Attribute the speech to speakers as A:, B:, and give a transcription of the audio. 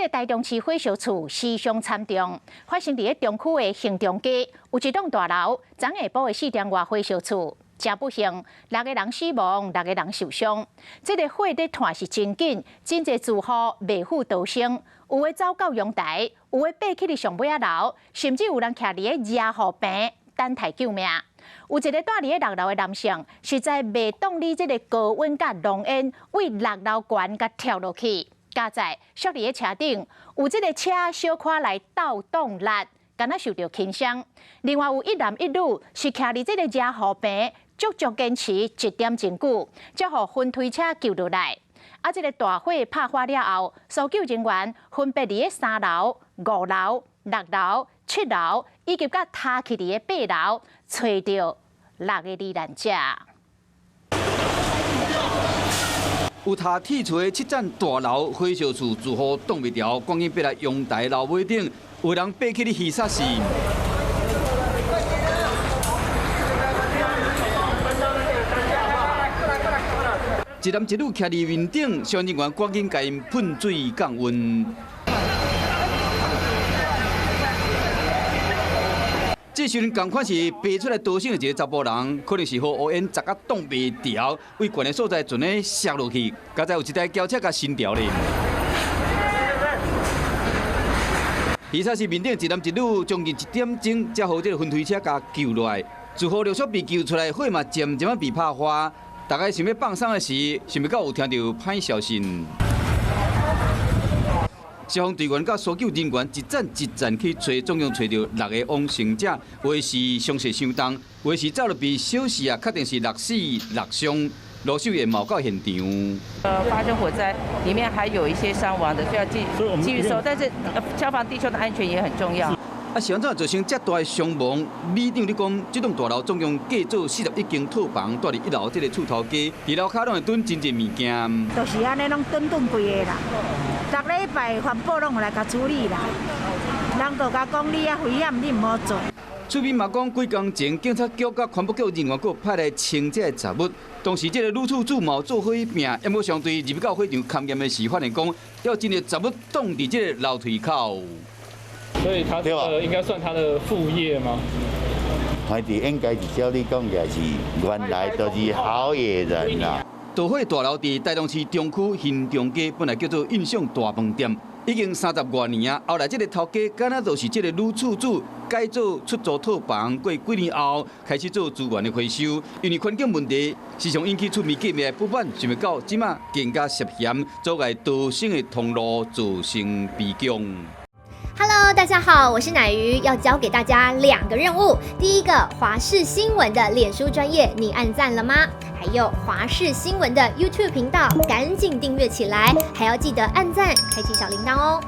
A: 這個台中市火燒厝死傷慘重，發生佇咧中區的興中街，有一棟大樓，昨下晡的4點外火燒厝，誠不幸，六個人死亡，六個人受傷。這個火咧湠是真緊，真濟住戶未赴逃生，有的走到陽台，有的爬去佇上尾仔樓，甚至有人徛佇咧遮雨棚等待救命。有一個蹛佇咧六樓的男性，實在袂擋你這個高溫佮濃煙，對六樓懸共跳落去。佳哉摔佇咧車頂，有這個車小可來鬥擋力，敢若受著輕傷。另外有一男一女是徛佇這個遮雨棚，足足堅持一點鐘久，才予雲推車救落來。啊，這個大火拍化了後，搜救人員分別佇咧三樓、五樓、六樓、七樓以及佮塌去佇咧八樓，揣著六個罹難者。
B: 有塌鐵厝的七層大樓火燒厝住戶擋袂牢，趕緊爬來陽台樓尾頂，有人爬去咧魚殺時，一男一女徛佇面頂，消防人員趕緊共𪜶噴水降溫。這時陣仝款是爬出來逃生的一个查埔人，可能是予烏煙齧甲擋袂牢，對懸的所在盡咧摔落去，佳哉有一台轎車共伸牢咧。魚殺時面頂一男一女將近一點鐘，才予這个雲推車共救落來。住戶陸續被救出來，火嘛漸漸仔被拍化。大家想欲放鬆的時，想袂到有聽著歹消息。消防隊員佮搜救人員一層一層去揣，總共揣著六个往生者，有的是傷勢相當，有的是早就被燒死啊，確定是六死六傷。羅秀燕嘛有到現場。
C: 發生火災，裡面還有一些傷亡的，需要繼繼續搜，但是消防弟兄的安全也很重要。
B: 啊，是按怎造成遮大的傷亡？里長咧講，這棟大樓總共計做41間套房，蹛佇一樓這个厝頭家，佇樓跤攏會囤真濟物件。
D: 就是按呢，攏囤囤規个啦。逐禮拜環保攏有來共處理啦。人就共講你遐危險，你毋好做。
B: 村民嘛講，幾工前警察局佮環保局人員閣派來清這个雜物。當時這个女厝主嘛有做伙拚，毋過相對入去到火場勘驗的時，發現講有真濟雜物擋佇這个樓梯口。
E: 所以他這個應該算他的副業嗎？
F: 反正應該是照你講也是原來都是好野人啦。
B: 大火大樓佇台中市中區興中街，本來叫做印象大飯店，已經三十外年啊。後來這个頭家敢若就是這個女厝主改做出租套房，過幾年後開始做資源的回收，因為環境問題，時常引起厝邊隔壁的不滿，想袂到這馬更加涉嫌阻礙逃生的通路，造成悲劇。
G: Hello，大家好，我是乃瑜，要交給大家兩個任務。第一個，華視新聞的臉書專頁，你按讚了嗎？還有華視新聞的 YouTube 頻道，趕緊訂閱起來，還要記得按讚，開啟小鈴鐺哦。